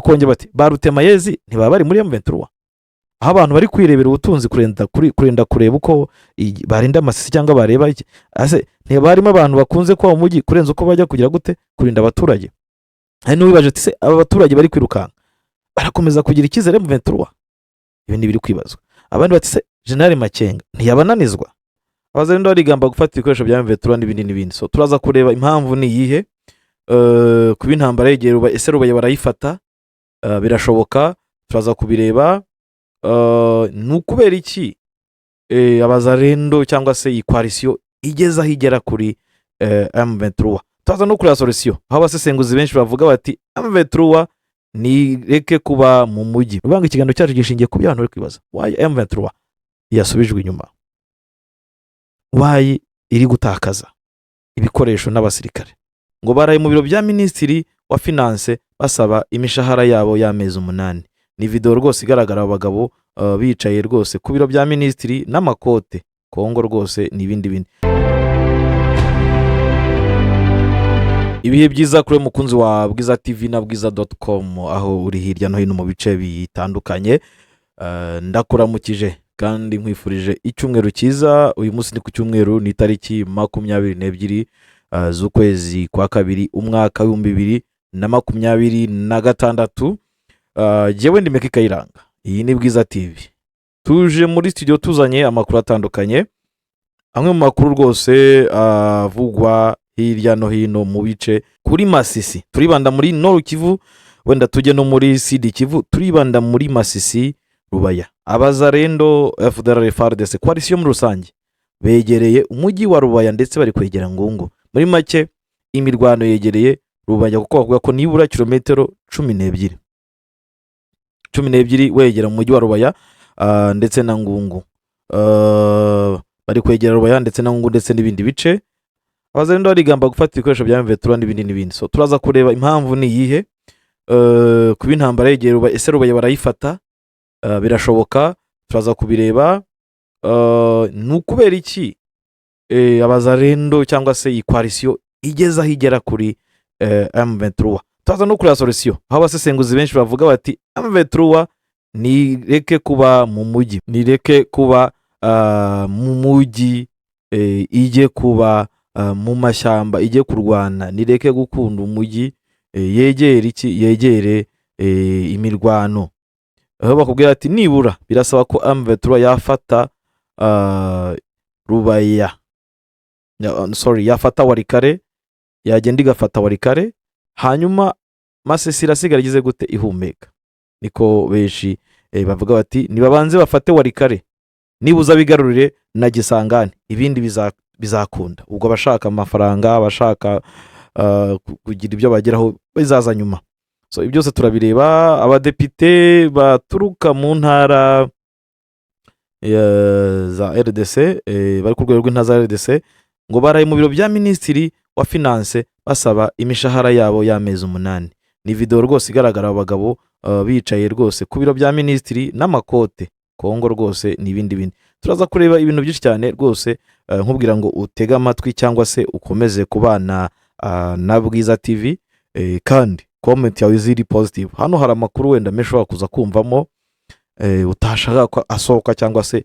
Bakongera bati ba Rutemayezi ntibaba bari muri M23, aho abantu bari kwirebera ubutunzi kurenda kurenda kureba uko barinda Amasisi cyangwa bareba iki. Ase ntibarimo abantu bakunze kuba mu mujyi kurenza uko bajya kugira gute, kurinda abaturage? Hari n'uwibaje ati: "Se aba baturage bari kwirukanka barakomeza kugira icyizere M23?" Ibi ni ibiri kwibazwa. Abandi bati: "Se General Makenga ntiyabananizwa?" Abazalendo barigamba gufata ibikoresho bya M23 n'ibindi n'ibindi. So turaza kureba impamvu ni iyihe kuba intambara yegera ese Rubaya barayifata? Birashoboka, turaza kubireba. Ni ukubera iki abazalendo cyangwa se iyi coalition igeze aho igera kuri M23? Turaza no kureba solution, aho abasesenguzi benshi bavuga bati M23 nireke kuba mu mujyi. Uvuga ikiganiro cyacu gishingiye ku byo abantu bari kwibaza: why M23 yasubijwe inyuma, why iri gutakaza ibikoresho n'abasirikare? Ngo baraye mu biro bya minisitiri wa finance basaba imishahara yabo y'amezi 8. Ni video rwose igaragara abagabo bicaye rwose ku biro bya minisitiri n'amakote. Kongo rwose ni ibindi bindi. Ibihe byiza kuri mukunzi wa Bwiza TV na bwiza.com, aho uri hirya no hino mu bice bitandukanye. Ndakuramukije kandi nkwifurije icyumweru cyiza. Uyu munsi ni ku cyumweru, ni itariki 22 z'ukwezi kwa kabiri, umwaka w'2026. Jyewe ndi Meki Kayiranga, iyi ni Bwiza TV. Tuje muri studio tuzanye amakuru atandukanye, amwe mu makuru rwose avugwa hirya no hino mu bice. Kuri Masisi turibanda muri Nord Kivu, wenda tujye no muri Sud Kivu. Turibanda muri Masisi, Rubaya. Abazalendo, FDLR, FARDC, coalition muri rusange begereye umujyi wa Rubaya, ndetse bari kwegera Ngungu. Muri make imirwano yegereye Rubaya, kuko bavuga ko nibura kilometero 12, 12 wegera mu mujyi wa Rubaya ndetse na Ngungu. Bari kwegera Rubaya ndetse na Ngungu ndetse n'ibindi bice. Abazalendo barigamba gufata ibikoresho bya M23 n'ibindi n'ibindi. So turaza kureba impamvu ni iyihe kuba intambara yegera Rubaya. Ese Rubaya barayifata? Birashoboka, turaza kubireba. Ni ukubera iki abazalendo cyangwa se iyi coalition igeze aho igera kuri M23? Turaza no kureba solution, aho abasesenguzi benshi bavuga bati M23 nireke kuba mu mujyi, nireke kuba mu mujyi, ijye kuba mu mashyamba, ijye kurwana, nireke gukunda umujyi, yegere iki, yegere imirwano. Aho bakubwira ati nibura birasaba ko M23 yafata Rubaya, sorry, yafata Walikale, yagenda igafata Walikale, hanyuma Masisi irasigara igize gute? Ihumeka. Niko benshi bavuga bati nibabanze bafate Walikale, nibuza bigarurire na Gisangani, ibindi bizakunda. Ubwo abashaka amafaranga, abashaka kugira ibyo bageraho bizaza nyuma. So ibyo byose turabireba. Abadepite baturuka mu ntara za RDC, bari ku rwego rw'intara za RDC, ngo baraye mu biro bya minisitiri wa finance basaba imishahara yabo y'amezi 8. Ni video rwose igaragara abagabo bicaye rwose ku biro bya minisitiri n'amakote. Kongo rwose ni ibindi bindi. Turaza kureba ibintu byinshi cyane rwose, nkubwira ngo utege amatwi cyangwa se ukomeze kubana na Bwiza TV, kandi comment yawe ziri positive. Hano hari amakuru wenda menshi ushobora kuza kumvamo utashaka ko asohoka cyangwa se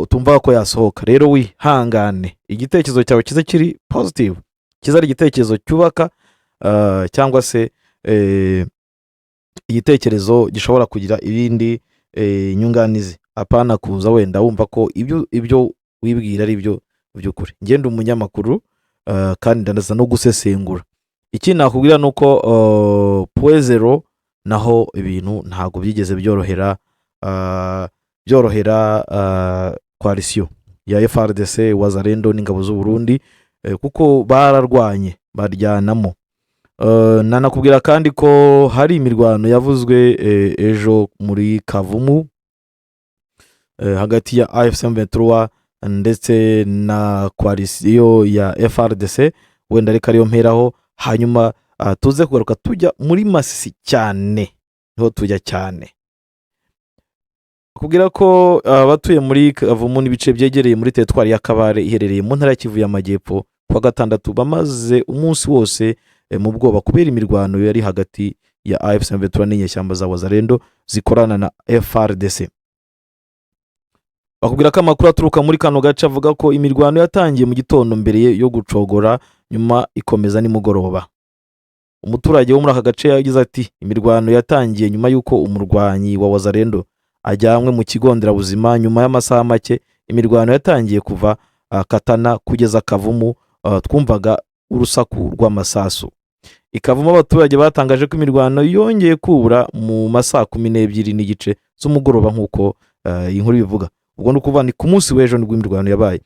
utumva ko yasohoka. Rero wihangane, igitekerezo cyawe kize kiri positive, kiza ari igitekerezo cyubaka cyangwa se igitekerezo gishobora kugira ibindi nyunganizi, apana kuza wenda wumva ko ibyo wibwira ari byo by'ukuri. Ngenda umunyamakuru kandi ndanaza no gusesengura. Ikindi nakubwira ni uko Point Zéro naho ibintu ntabwo byigeze byorohera coalition ya FARDC, Wazalendo n'ingabo z'u Burundi, kuko bararwanye baryanamo. Nanakubwira kandi ko hari imirwano yavuzwe ejo muri Kavumu hagati ya AFC M23 ndetse na coalition ya FARDC. Wenda reka ariyo mperaho, hanyuma tuze kugaruka tujya muri Masisi cyane, niho tujya cyane. Kubwira ko abatuye muri Kavumu n'ibice byegereye muri teritwari ya Kabare iherereye mu ntara ya Kivu y'Amajyepfo, kuwa gatandatu bamaze umunsi wose mu bwoba kubera imirwano yari hagati. ya AFC M23 n'inyeshyamba za Wazalendo zikorana na FARDC. Bakubwira ko amakuru aturuka muri kano gace avuga ko imirwano yatangiye mu gitondo mbere yo gucogora, nyuma ikomeza nimugoroba. Umuturage wo muri aka gace yagize ati: "Imirwano yatangiye nyuma y'uko umurwanyi wa Wazalendo ajyanwe mu kigo nderabuzima. Nyuma y'amasaha make imirwano yatangiye kuva Katana kugeza Kavumu, twumvaga urusaku rw'amasasu." I Kavumu abaturage batangaje ko imirwano yongeye kubura mu masaa 12:30 z'umugoroba, nk'uko iyi nkuru ibivuga. Ubwo ni ukuvuga ni ku munsi w'ejo nibwo imirwano yabaye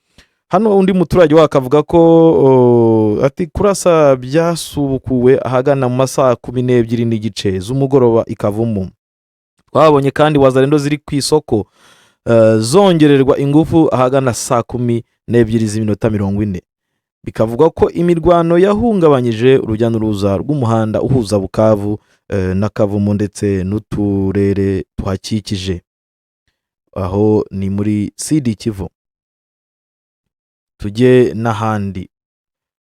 hano. Undi muturage we akavuga ko ati: "Kurasa byasubukuwe ahagana mu masaa 12:30 z'umugoroba i Kavumu. Twabonye kandi Wazalendo ziri ku isoko zongererwa ingufu ahagana saa 12:40." Bikavugwa ko imirwano yahungabanyije urujya n'uruza rw'umuhanda uhuza Bukavu na Kavumu ndetse n'uturere tuhakikije. Aho ni muri Sud Kivu. Tujye n'ahandi.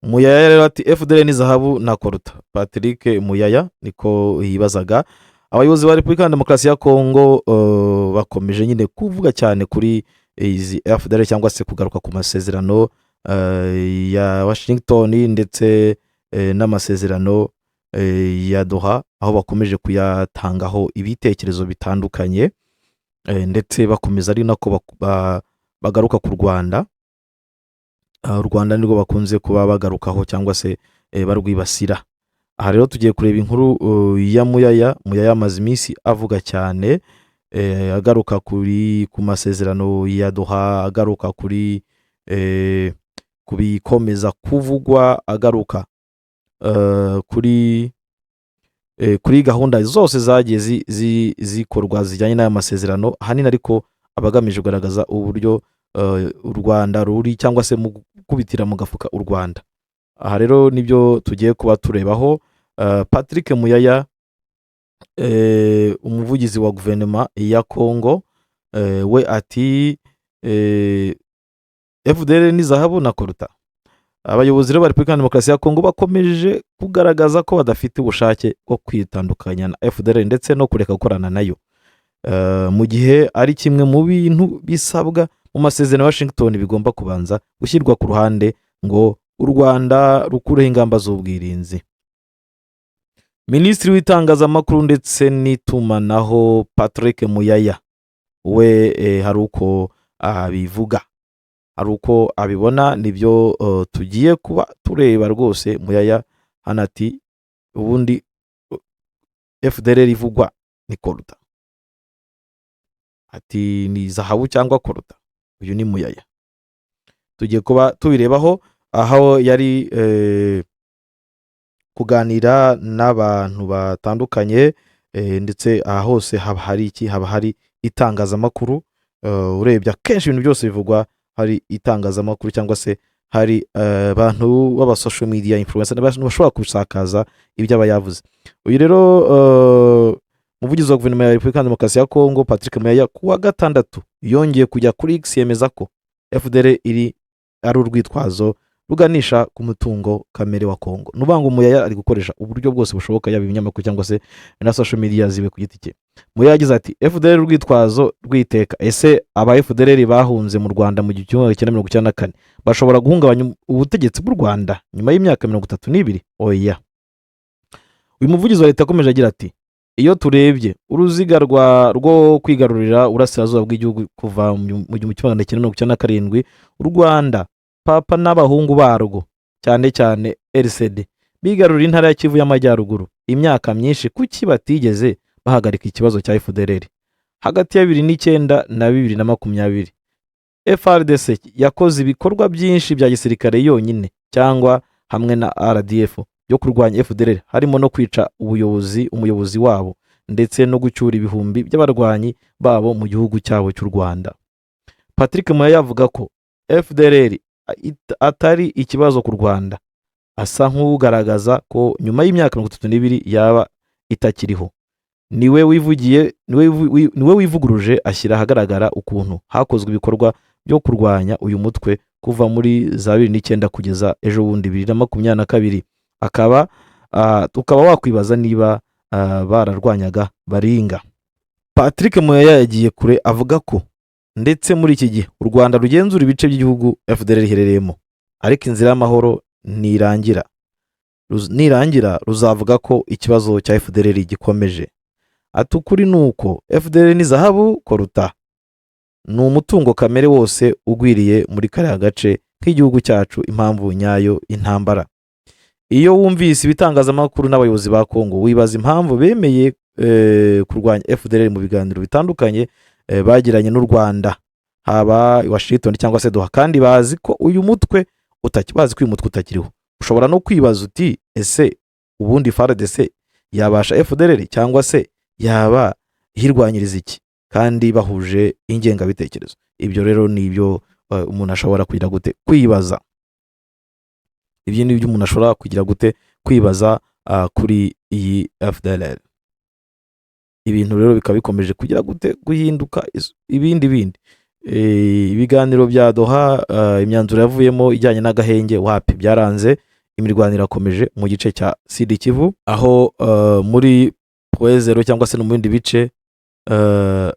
Muyaya rero ati: "FDLR ni zahabu na coltan." Patrick Muyaya niko yibazaga. Abayobozi ba Repubulika ya Demokarasi ya Kongo bakomeje nyine kuvuga cyane kuri izi FDLR, cyangwa se kugaruka ku masezerano ya Washington ndetse n'amasezerano ya Doha, aho bakomeje kuyatangaho ibitekerezo bitandukanye, ndetse bakomeza ari nako bagaruka ku Rwanda. U Rwanda nirwo bakunze kuba bagarukaho cyangwa se barwibasira. Aha rero tugiye kureba inkuru ya Muyaya. Muyaya amaze iminsi avuga cyane, agaruka ku masezerano ya Doha, agaruka ku bikomeza kuvugwa, agaruka kuri gahunda zose zagiye zikorwa zijyanye n'aya masezerano ahanini, ariko aba agamije kugaragaza uburyo u Rwanda ruri, cyangwa se mu gukubitira mu gafuka u Rwanda. Aha rero nibyo tugiye kuba turebaho. Patrick Muyaya, umuvugizi wa guverinoma ya Kongo, we ati: "FDLR ni zahabu na coltan." Abayobozi rero ba Repubulika ya Demokarasi ya Kongo bakomeje kugaragaza ko badafite ubushake bwo kwitandukanya na FDLR ndetse no kureka gukorana nayo, mu gihe ari kimwe mu bintu bisabwa mu masezerano ya Washington bigomba kubanza gushyirwa ku ruhande ngo u Rwanda rukureho ingamba z'ubwirinzi. Minisitiri w'itangazamakuru ndetse n'itumanaho Patrick Muyaya we hari uko abivuga, hari uko abibona, nibyo tugiye kuba tureba rwose. Muyaya hano ati: "Ubundi FDLR ivugwa ni coltan." Ati: "Ni zahabu cyangwa coltan." Uyu ni Muyaya, tugiye kuba tubirebaho aho yari kuganira n'abantu batandukanye, ndetse aha hose haba hari iki? Haba hari itangazamakuru. Urebye akenshi ibintu byose bivugwa hari itangazamakuru, cyangwa se hari abantu b'aba social media influencer bashobora gusakaza ibyo aba yavuze. Uyu rero umuvugizi wa guverinoma ya Repubulika ya Demokarasi ya Kongo Patrick Muyaya, ku wa gatandatu yongeye kujya kuri X yemeza ko FDLR iri ari urwitwazo ruganisha ku mutungo kamere wa Kongo. Ni ukuvuga ngo Muyaya ari gukoresha uburyo bwose bushoboka, yaba ibinyamakuru cyangwa se na social media ziwe ku giti cye. Muyaya yagize ati: "FDLR urwitwazo rwiteka. Ese aba FDLR bahunze mu Rwanda mu 1994 bashobora guhungabanya ubutegetsi bw'u Rwanda nyuma y'imyaka 32? Oya." Uyu muvugizi wa leta yakomeje agira ati: "Iyo turebye uruziga rwo kwigarurira uburasirazuba bw'igihugu kuva mu 1997, u Rwanda papa n'abahungu barwo, cyane cyane RCD, bigarurira intara ya Kivu y'Amajyaruguru imyaka myinshi, kuki batigeze bahagarika ikibazo cya FDLR? Hagati ya 2009 na 2020 FARDC yakoze ibikorwa byinshi bya gisirikare yonyine cyangwa hamwe na RDF byo kurwanya FDLR, harimo no kwica umuyobozi wabo ndetse no gucyura ibihumbi by'abarwanyi babo mu gihugu cyabo cy'u Rwanda." Patrick Muyaya avuga ko FDLR atari ikibazo ku Rwanda, asa nk'ugaragaza ko nyuma y'imyaka 32 yaba itakiriho. Niwe wivugiye, niwe wivuguruje, ashyira ahagaragara ukuntu hakozwe ibikorwa byo kurwanya uyu mutwe kuva muri za 2009 kugeza ejo bundi 2022, akaba ukaba wakwibaza niba Bararwanyaga baringa. Patrick Muyaya yagiye kure, avuga ko ndetse muri iki gihe u Rwanda rugenzura ibice by'igihugu FDLR iherereyemo, ariko inzira y'amahoro nirangira nirangira ruzavuga ko ikibazo cya FDLR gikomeje. Ati: "Ukuri ni uko FDLR ni zahabu koruta, ni umutungo kamere wose ugwiriye muri kariya gace k'igihugu cyacu. Impamvu nyayo y'intambara, iyo wumvise ibitangazamakuru n'abayobozi ba Kongo, wibaza impamvu bemeye kurwanya FDLR mu biganiro bitandukanye bagiranye n'u Rwanda, haba i Washington cyangwa se Doha, kandi bazi ko uyu mutwe utakiriho. Ushobora no kwibaza uti: ese ubundi FARDC yabasha FDLR, cyangwa se yaba ihirwanyiriza iki kandi bahuje ingengabitekerezo?" Ibyo rero ni ibyo umuntu ashobora kugira gute? Kwibaza. Ibyo ni ibyo umuntu ashobora kugira gute? Kwibaza kuri iyi FDLR. Ibintu rero bikaba bikomeje kugira gute? Guhinduka ibindi bindi. Ibiganiro bya Doha, imyanzuro yavuyemo ijyanye n'agahenge, wapi, byaranze. Imirwano irakomeje mu gice cya Sud Kivu, aho muri Point Zéro cyangwa se no mu bindi bice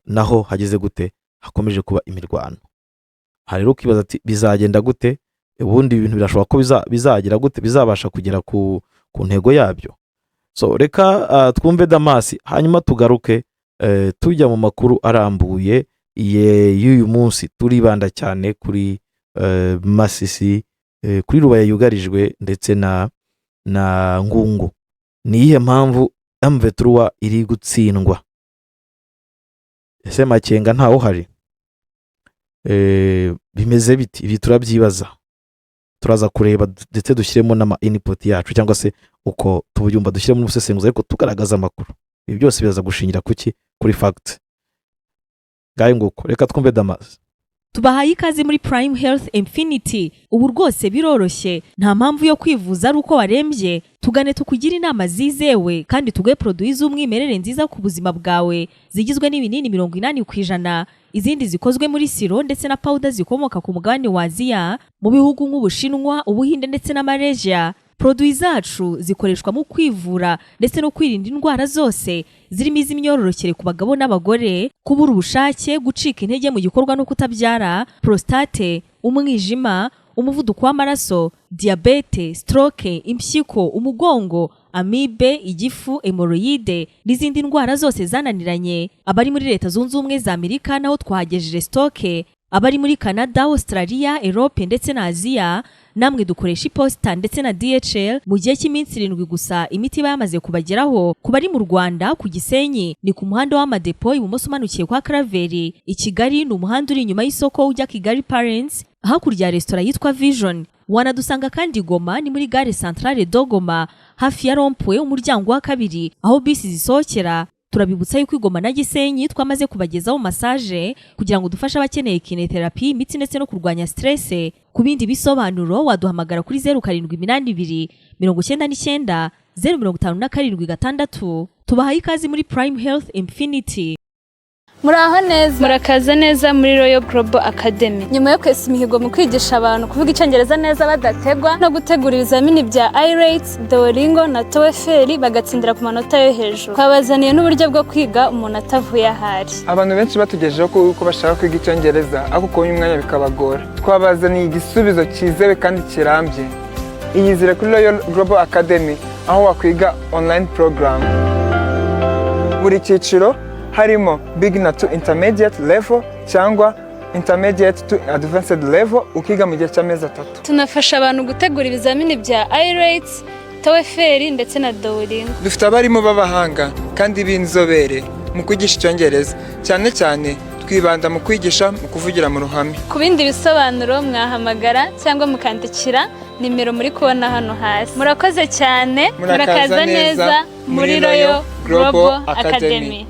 naho hageze gute? Hakomeje kuba imirwano. Aha rero ukibaza ati: bizagenda gute? Ubundi ibintu birashoboka ko bizagira gute? Bizabasha kugera ku ntego yabyo? So reka twumve Damasi, hanyuma tugaruke tujya mu makuru arambuye y'uyu munsi. Turibanda cyane kuri Masisi, kuri Rubaya yugarijwe ndetse na Ngungu. Ni iyihe mpamvu M23 iri gutsindwa? Ese Makenga ntawe uhari? Bimeze biti? Ibi turabyibaza, turaza kureba ndetse dushyiremo n'ama input yacu, cyangwa se uko tubyumva, dushyiremo n'ubusesenguzi, ariko tugaragaza amakuru. Ibi byose biraza gushingira kuki? Kuri fact. Ngayo nguko, reka twumve Damasi. Tubahaye ikaze muri Prime Health Infinity. Ubu rwose biroroshye, nta mpamvu yo kwivuza ari uko warembye. Tugane tukugire inama zizewe kandi tuguhe produits z'umwimerere nziza ku buzima bwawe, zigizwe n'ibinini 80%, izindi zikozwe muri sirop ndetse na powder zikomoka ku mugabane wa Aziya, mu bihugu nk'Ubushinwa, Ubuhinde ndetse na Malaysia. Produits zacu zikoreshwa mu kwivura ndetse no kwirinda indwara zose, zirimo iz'imyororokere ku bagabo n'abagore, kubura ubushake, gucika intege mu gikorwa no kutabyara, prostate, umwijima, umuvuduko w'amaraso, diyabete, stroke, impyiko, umugongo, amibe, igifu, hémorroïdes n'izindi ndwara zose zananiranye. Abari muri Leta Zunze Ubumwe za Amerika naho twahagejeje stock. Abari muri Canada, Australia, Europe ndetse na Aziya, namwe dukoresha iposita ndetse na DHL. Mu gihe cy'iminsi 7 gusa imiti iba yamaze kubageraho. Ku bari mu Rwanda, ku Gisenyi ni ku muhanda w'Amadepo, ibumoso umanukiye kwa Karaveri. I Kigali ni umuhanda uri inyuma y'isoko ujya Kigali Parents, hakurya ya resitora yitwa Vision. Wanadusanga kandi i Goma, ni muri gare Centrale de Goma, hafi ya rond-point, umuryango wa kabiri aho bisi zisohokera. Turabibutsa yuko i Goma na Gisenyi twamaze kubagezaho massage kugira ngo dufashe abakeneye kinésithérapie, imitsi ndetse no kurwanya stress. Ku bindi bisobanuro waduhamagara kuri 0782 990 576. Tubahaye ikaze muri Prime Health Infinity. Muraho neza. Murakaza neza muri Royal Global Academy. Nyuma yo kwesa imihigo mu kwigisha abantu kuvuga Icyongereza neza badategwa, no gutegura ibizamini bya IELTS, Duolingo na TOEFL bagatsindira ku manota yo hejuru, twabazaniye n'uburyo bwo kwiga umuntu atavuye ahari. Abantu benshi batugejejeho ko bashaka kwiga Icyongereza ariko kubona umwanya bikabagora. Twabazaniye igisubizo cyizewe kandi kirambye. Iyizire kuri Royal Global Academy, aho wakwiga online program buri cyiciro, harimo beginner to intermediate level cyangwa intermediate to advanced level, ukiga mu gihe cy'amezi 3. Tunafasha abantu gutegura ibizamini bya IELTS, TOEFL ndetse na Duolingo. Dufite abarimu b'abahanga kandi b'inzobere mu kwigisha Icyongereza, cyane cyane twibanda mu kwigisha mu kuvugira mu ruhame. Ku bindi bisobanuro mwahamagara cyangwa mukandikira nimero muri kubona hano hasi. Murakoze cyane. Murakaza neza muri Royal Global Academy.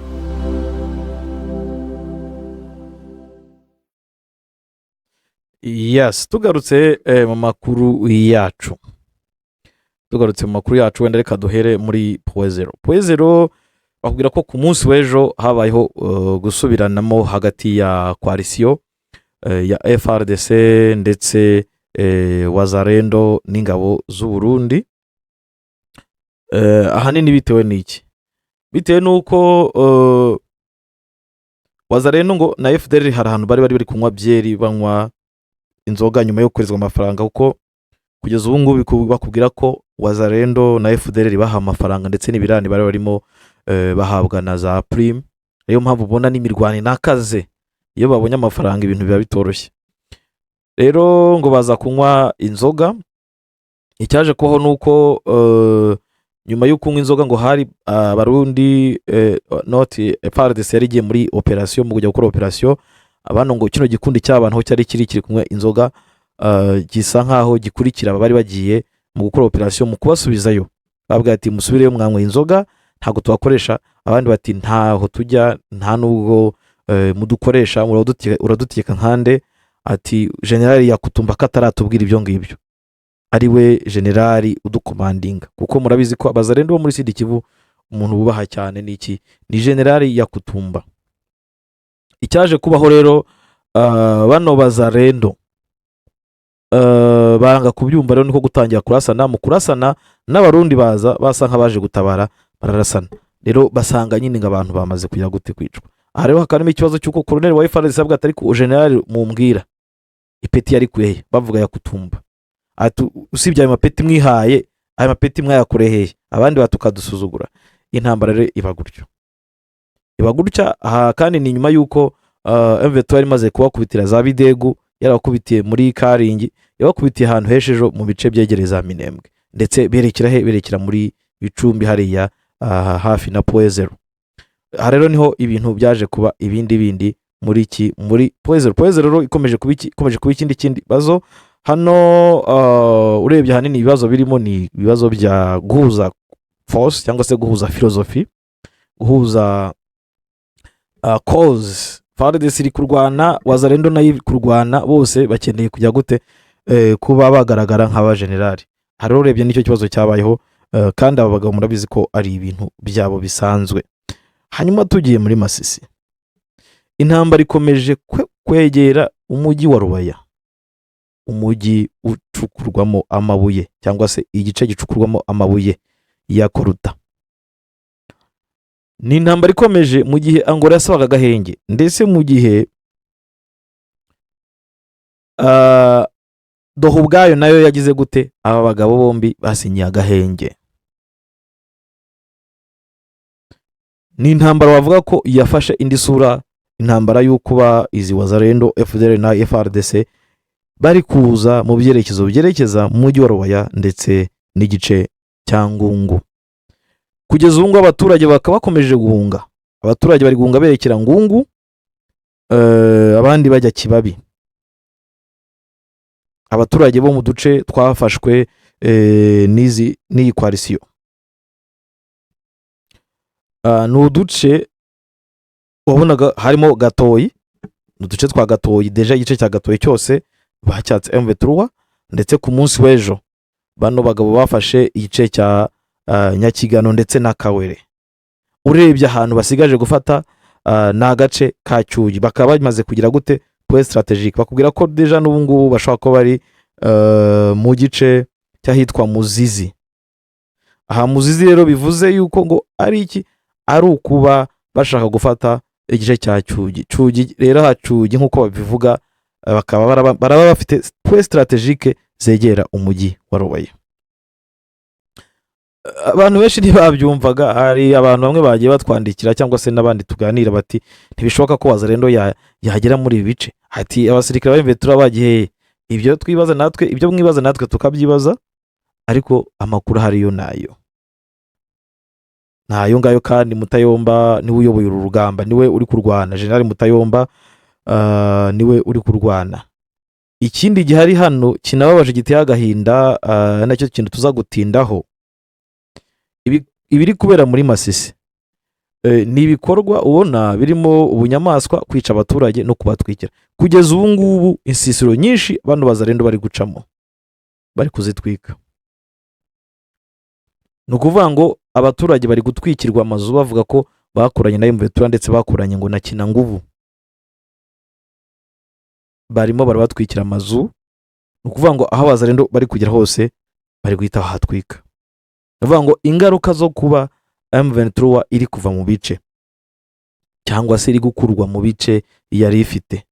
Yes, tugarutse mu makuru yacu, wenda reka duhere muri Point Zéro. Point Zéro bakubwira ko ku munsi w'ejo habayeho gusubiranamo hagati ya coalition ya FARDC ndetse Wazalendo n'ingabo z'u Burundi, ahanini bitewe n'iki? Bitewe n'uko Wazalendo ngo na FDLR hari ahantu bari kunywa byeri, banywa inzoga nyuma yo koherezwa amafaranga, kuko kugeza ubu ngubu bakubwira ko Wazalendo na FDLR bahawe amafaranga ndetse n'ibirani bari barimo, bahabwa na za prime. Niyo mpamvu ubona n'imirwano inakaze. Iyo babonye amafaranga ibintu biba bitoroshye. Rero ngo baza kunywa inzoga. Icyaje kubaho ni uko nyuma yo kunywa inzoga ngo hari Abarundi, noti FARDC yari igiye muri operasiyo, mu kujya gukora operasiyo. Abano ngo kino gikundi cy'abantu aho cyari kiri kunywa inzoga, gisa nkaho gikurikira aba bari bagiye mu gukora operasiyo. Mu kubasubizayo babwira ati: "Musubireyo, mwanyweye inzoga, ntabwo tubakoresha." Abandi bati: "Ntaho tujya, nta nubwo mudukoresha, uradutegeka nkande?" Ati: "Generali Yakutumba ko ataratubwira ibyo ngibyo, ari we generali udukomandinga?" Kuko murabizi ko Abazalendo bo muri Sud Kivu umuntu bubaha cyane ni iki? Ni Generali Yakutumba. Icyaje kubaho rero, bano Bazalendo banga kubyumva. Rero niko gutangira kurasana. Mu kurasana n'Abarundi baza basa nk'abaje gutabara, bararasana. Rero basanga nyine ngo abantu bamaze kujya gute? Kwicwa. Aha rero hakaba harimo ikibazo cy'uko koroneri wa FARDC avuga ati: "Ariko generali mumbwira ipeti yari hehe?" Bavuga Yakutumba. Ati: "Usibye ayo mapeti mwihaye, ayo mapeti mwayakure hehe?" Abandi batukadusuzugura. Intambara rero iba gutyo, iba gutya. Aha kandi ni nyuma y'uko M23 yari imaze kubakubitira za Bidegu, yarabakubitiye muri Karingi, yabakubitiye ahantu henshi ejo mu bice byegereye za Minembwe, ndetse berekera he? Berekera muri Bicumbi hariya, hafi na Point Zéro. Aha rero niho ibintu byaje kuba ibindi bindi muri iki, muri Point Zéro. Point Zéro rero ikomeje kuba iki? Ikomeje kuba ikindi kibazo hano. Urebye ahanini ibibazo birimo ni ibibazo bya guhuza force cyangwa se guhuza filozofi, guhuza cause. FARDC iri kurwana, Wazalendo nayo iri kurwana, bose bakeneye kujya gute? Kuba bagaragara nk'abajenerali. Aha rero urebye nicyo kibazo cyabayeho, kandi aba bagabo murabizi ko ari ibintu byabo bisanzwe. Hanyuma tugiye muri Masisi, intambara ikomeje kwegera umujyi wa Rubaya, umujyi ucukurwamo amabuye cyangwa se igice gicukurwamo amabuye ya coltan. Ni intambara ikomeje mu gihe Angola yasabaga agahenge, ndetse mu gihe Doha ubwayo nayo yagize gute? Aba bagabo bombi basinyiye agahenge. Ni intambara bavuga ko yafashe indi sura, intambara y'ukuba izi Wazalendo, FDLR na FARDC bari kuza mu byerekezo byerekeza mu mujyi wa Rubaya ndetse n'igice cya Ngungu. Kugeza ubu ngubu abaturage bakaba bakomeje guhunga. Abaturage bari guhunga berekera Ngungu, abandi bajya Kibabi. Abaturage bo mu duce twafashwe n'izi n'iyi coalition. Ni uduce wabonaga harimo Gatoyi, ni uduce twa Gatoyi. Déjà igice cya Gatoyi cyose bacyatse M23, ndetse ku munsi w'ejo bano bagabo bafashe igice cya Nyakigano ndetse na Kawere. Urebye ahantu basigaje gufata ni agace ka Cyugi, bakaba bamaze kugira gute? Point stratégique. Bakubwira ko déjà n'ubu ngubu bashobora kuba bari mu gice cy'ahitwa Muzizi. Aha Muzizi rero bivuze yuko ngo ari iki? Ari ukuba bashaka gufata igice cya Cyugi. Cyugi rero, aha Cyugi nk'uko babivuga, bakaba baraba bafite point stratégique zegera umujyi wa Rubaya. Abantu benshi ntibabyumvaga. Hari abantu bamwe bagiye batwandikira cyangwa se n'abandi tuganira bati: "Ntibishoboka ko Wazalendo yagera muri ibi bice." Ati: "Abasirikare ba M23 bagiye hehe?" Ibyo twibaza natwe, ibyo mwibaza natwe tukabyibaza, ariko amakuru ahari yo nayo ntayo ngayo. Kandi Mutayomba niwe uyoboye uru rugamba, niwe uri kurwana. Generali Mutayomba niwe uri kurwana. Ikindi gihari hano kinababaje, giteye agahinda, nacyo kintu tuza gutindaho, ibiri kubera muri Masisi, ni ibikorwa ubona birimo ubunyamaswa, kwica abaturage no kubatwikira. Kugeza ubu ngubu insisiro nyinshi bano Bazalendo bari gucamo bari kuzitwika. Ni ukuvuga ngo abaturage bari gutwikirwa amazu, bavuga ko bakoranye na M23, ndetse bakoranye ngo na Kinanguvu. Barimo barabatwikira amazu. Ni ukuvuga ngo aho Abazalendo bari kugera hose bari guhita bahatwika. Ni ukuvuga ngo ingaruka zo kuba M23 iri kuva mu bice cyangwa se iri gukurwa mu bice yari ifite,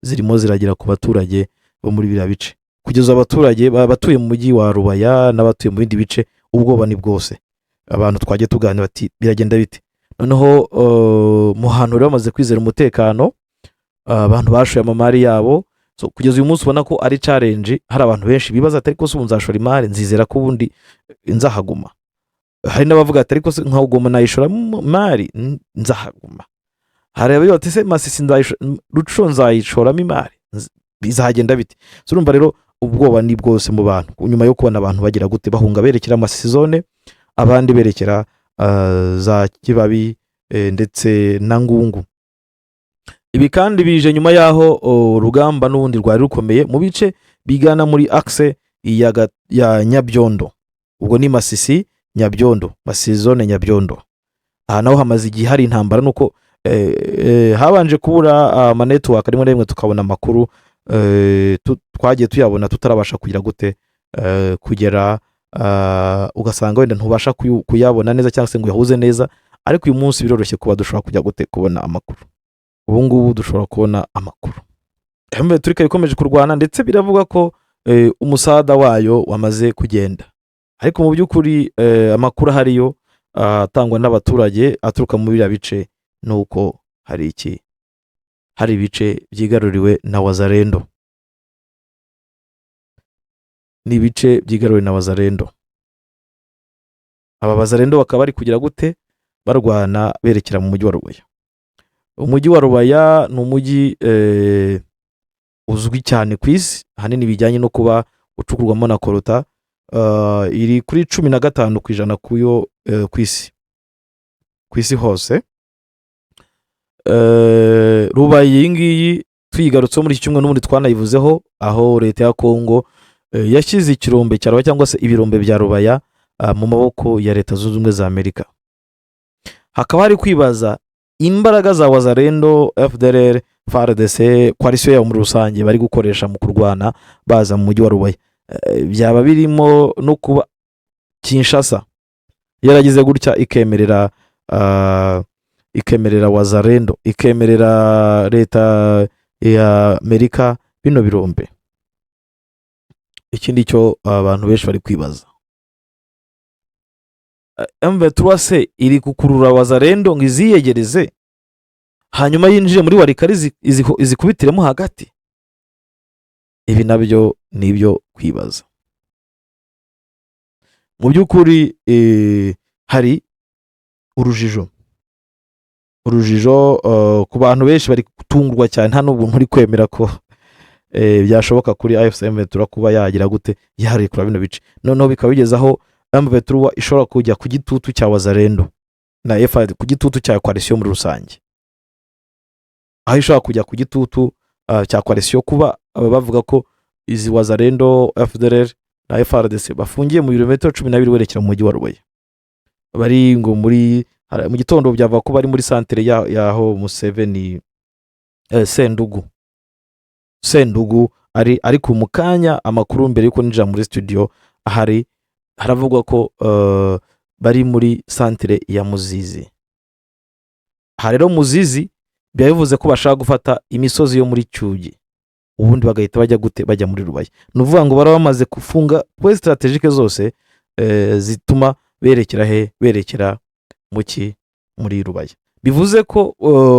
zirimo ziragera ku baturage bo muri biriya bice. Kugeza abaturage batuye mu mujyi wa Rubaya n'abatuye mu bindi bice, ubwoba ni bwose. Abantu twagiye tuganira bati: "Biragenda bite?" Noneho mu hantu rero bamaze kwizera umutekano, abantu bashoye amamari yabo. So, kugeza uyu munsi ubona ko ari challenge. Hari abantu benshi bibaza ati: "Ariko se ubu nzashora imari, nzizera ko ubundi nzahaguma?" Hari n'abavuga ati: "Ariko se nkawuguma nayishoramo imari, nzahaguma?" Hari abavuga bati: "Se Masisi Rutshuru nzayishoramo imari, bizagenda bite?" So, urumva rero ubwoba ni bwose mu bantu nyuma yo kubona abantu bagira gute, bahunga berekera Masisi zone, abandi berekera za Kibabi ndetse na Ngungu. Ibi kandi bije nyuma y'aho urugamba n'ubundi rwari rukomeye mu bice bigana muri axe ya Nyabyondo. Ubwo ni Masisi Nyabyondo, Masisi zone Nyabyondo. Aha naho hamaze igihe hari intambara, nuko habanje kubura ama network rimwe na rimwe tukabona amakuru, twagiye tuyabona tutarabasha kugira gute, kugera, ugasanga wenda ntubasha kuyabona neza cyangwa se ngo uyahuze neza. Ariko uyu munsi biroroshye kuba dushobora kujya gute, kubona amakuru. Ubu ngubu dushobora kubona amakuru. M23 ikaba ikomeje kurwana, ndetse biravuga ko umusada wayo wamaze kugenda. Ariko mu by'ukuri amakuru ahariyo atangwa n'abaturage aturuka muri biriya bice ni uko hari iki, hari ibice byigaruriwe na Wazalendo. Ni ibice byigaruriwe na Wazalendo. Aba Bazalendo bakaba bari kugira gute, barwana berekera mu mujyi wa Rubaya. Umujyi wa Rubaya ni umujyi uzwi cyane ku isi, ahanini bijyanye no kuba ucukurwamo na coltan, iri kuri 15% kuyo ku isi hose. Rubaya iyi ngiyi tuyigarutseho muri iki cyumweru, n'ubundi twanayivuzeho, aho leta ya Kongo yashyize ikirombe cya Rubaya cyangwa se ibirombe bya Rubaya mu maboko ya Leta Zunze Ubumwe za Amerika. Hakaba hari kwibaza imbaraga za Wazalendo, FDLR, FARDC, coalition yabo muri rusange bari gukoresha mu kurwana baza mu mujyi wa Rubaya. Byaba birimo no kuba Kinshasa yaragize gutya ikemerera Wazalendo, ikemerera leta ya Amerika bino birombe. Ikindi cyo abantu benshi bari kwibaza, M23 se iri gukurura Wazalendo ngo iziyegereze, hanyuma yinjire muri Walikale, izikubitiremo hagati? Ibi nabyo ni ibyo kwibaza. Mu by'ukuri hari urujijo ku bantu benshi. Bari gutungurwa cyane, nta n'ubu nturi kwemera ko byashoboka kuri AFC M23 kuba yagira gute, yarekura bino bice. Noneho bikaba bigeze aho M23 ishobora kujya ku gitutu cya Wazalendo na FARDC, ku gitutu cya coalition muri rusange, aho ishobora kujya ku gitutu cya coalition, kuba bavuga ko izi Wazalendo, FDLR na FARDC bafungiye mu birometero 12 werekera mu mujyi wa Rubaya. Bari ngo muri mu gitondo byavuga ko bari muri santere y'aho Museveni, Sendugu ari. Ariko mu kanya amakuru mbere yuko ninjira muri studio ahari, haravugwa ko bari muri santere ya Muzizi. Aha rero Muzizi biba bivuze ko bashaka gufata imisozi yo muri Cyugi, ubundi bagahita bajya gute, bajya muri Rubaya. Ni ukuvuga ngo baba bamaze gufunga points stratégiques zose zituma berekera he, berekera mu ki, muri Rubaya. Bivuze ko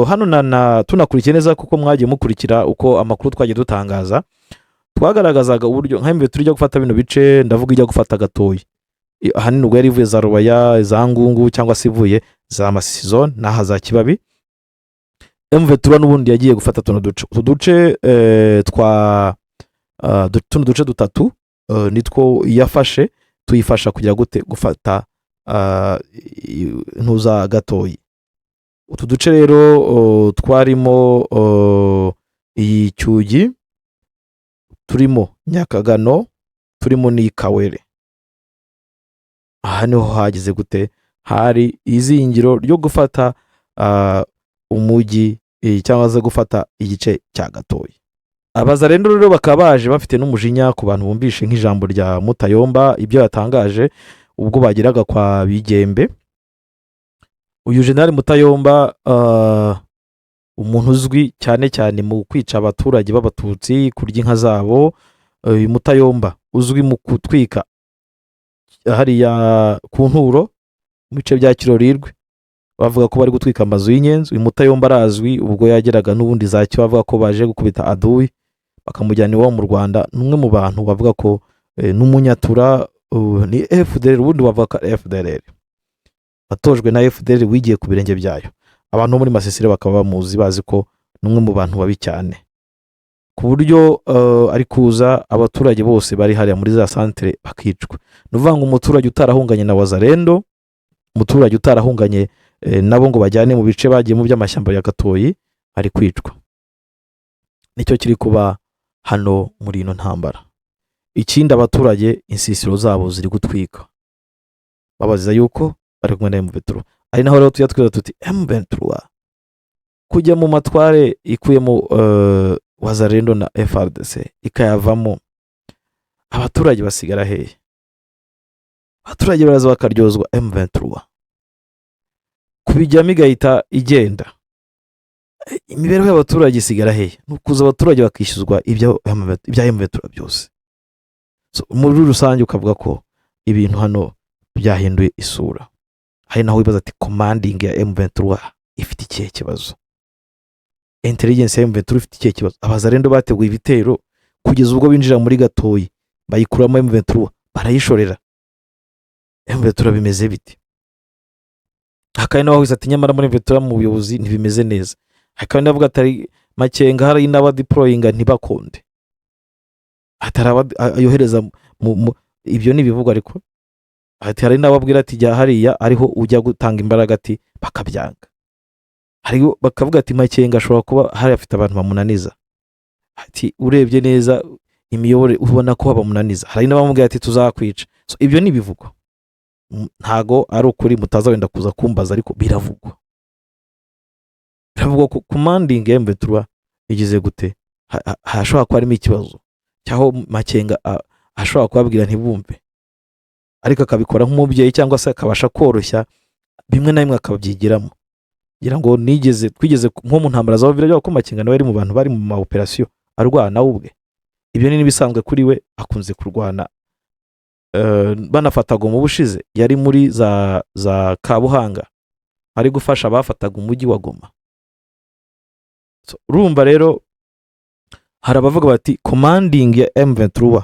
hano na tunakurikiye neza, kuko mwagiye mukurikira uko amakuru twagiye dutangaza, twagaragazaga uburyo nka mbere tujya gufata bino bice, ndavuga ijya gufata gatoya. Ahanini ubwo yari ivuye za Rubaya, za Ngungu, cyangwa se ivuye za Masisi zone n'aha za Kibabi. M23 n'ubundi yagiye gufata tuno duce, utu duce twa tuno duce dutatu, nitwo yafashe, tuyifasha kugira gute, gufata ntuza gatoyi. Utu duce rero twarimo iyi Cyugi, turimo Nyakagano, turimo n'Ikawere. Aha niho hagize gute, hari izingiro ryo gufata umujyi cyangwa se gufata igice cya gatoyi. Abazalendo rero bakaba baje bafite n'umujinya ku bantu bumvishe nk'ijambo rya Mutayomba, ibyo yatangaje ubwo bageraga kwa Bigembe. Uyu General Mutayomba, umuntu uzwi cyane cyane mu kwica abaturage b'Abatutsi, kurya inka zabo. Uyu Mutayomba uzwi mu gutwika hariya ku Nturo mu bice bya Kirorirwe, bavuga ko bari gutwika amazu y'inyenzi. Uyu Mutayomba arazwi, ubwo yageraga n'ubundi za cyo bavuga ko baje gukubita aduyi bakamujyana iwabo mu Rwanda. Ni umwe mu bantu bavuga ko n'umunyatura, ni FDLR. Ubundi bavuga ko ari FDLR watojwe na FDLR, wigiye ku birenge byayo. Abantu bo muri Masisi rero bakaba bamuzi, bazi ko ni umwe mu bantu babi cyane, ku buryo ari kuza abaturage bose bari hariya muri za santere bakicwa. Ni ukuvuga ngo umuturage utarahunganye na Wazalendo, umuturage utarahunganye nabo ngo bajyane mu bice bagiyemo by'amashyamba ya Gatoyi, ari kwicwa. Nicyo kiri kuba hano muri ino ntambara. Ikindi, abaturage insisiro zabo ziri gutwika, babaziza yuko bari kumwe na M23. Ari naho rero tujya twibaza tuti: M23 kujya mu matware ikuyemo Wazalendo na FARDC ikayavamo, abaturage basigara hehe? Abaturage baraza bakaryozwa M23 kubijyamo igahita igenda. Imibereho y'abaturage isigara hehe? Ni ukuza abaturage bakishyuzwa ibya M23 byose. So, muri rusange ukavuga ko ibintu hano byahinduye isura. Hari naho wibaza ati: commanding ya M23 ifite ikihe kibazo? Intelligence ya M23 ifite ikihe kibazo? Abazalendo bateguye ibitero kugeza ubwo binjira muri Gatoyi, bayikuramo M23, barayishorera. M23 bimeze bite? Hakaba n'aho ati: nyamara muri M23 mu buyobozi ntibimeze neza. Hakaba n'abavuga ati: Makenga hari n'abadeployinga ntibakunde, hatari yohereza ibyo ni ibivugwa. Ariko ati hari n'ababwira ati: jya hariya ariho ujya gutanga imbaraga, ati bakabyanga. Hari bakavuga ati: Makenga ashobora kuba hari afite abantu bamunaniza, ati urebye neza imiyoborere ubona ko bamunaniza. Hari n'abamubwira ati: tuzakwica. So, ibyo ni ibivugwa. Ntago ari ukuri, mutaza wenda kuza kumbaza, ariko biravugwa, biravugwa ko commanding ya M23 igize gute, hashobora kuba harimo ikibazo cyaho Makenga ashobora kubabwira ntibumve, ariko akabikora nk'umubyeyi cyangwa se akabasha koroshya bimwe na bimwe akabyigiramo. Ngira ngo nigeze twigeze nko mu ntambara za Uvira ko Makenga nawe yari mu bantu bari mu ma operation arwana we ubwe. Ibyo ni n'ibisanzwe kuri we, akunze kurwana. Banafataga mu bushize yari muri za Kabuhanga ari gufasha abafataga umujyi wa Goma. So, urumva rero hari abavuga bati: commanding ya M23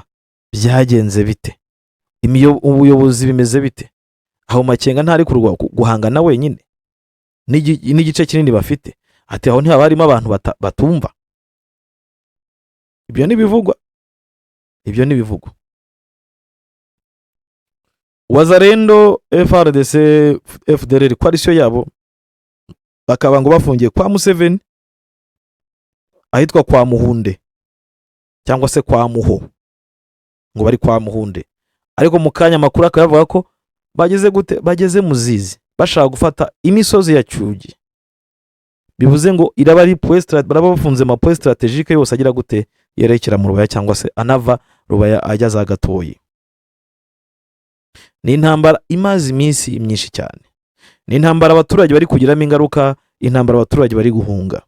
byagenze bite? Ubuyobozi bimeze bite? Aho Makenga ntari guhangana wenyine n'igice kinini bafite? Ati aho ntihaba harimo abantu batumva? Ibyo ntibivugwa, ibyo ntibivugwa. Wazalendo, FARDC, FDLR, coalition yabo bakaba ngo bafungiye kwa Museveni ahitwa kwa Muhunde cyangwa se kwa Muho, ngo bari kwa Muhunde. Ariko mu kanya amakuru akaba yavuga ko bageze gute, bageze Muzizi, bashaka gufata imisozi ya Cyugi. Bivuze ngo iraba ari baraba bafunze ama point stratégique yose agira gute, yerekera mu Rubaya cyangwa se anava Rubaya ajya za Gatoyi. Ni intambara imaze iminsi myinshi cyane, ni intambara abaturage bari kugiramo ingaruka, intambara abaturage bari guhunga,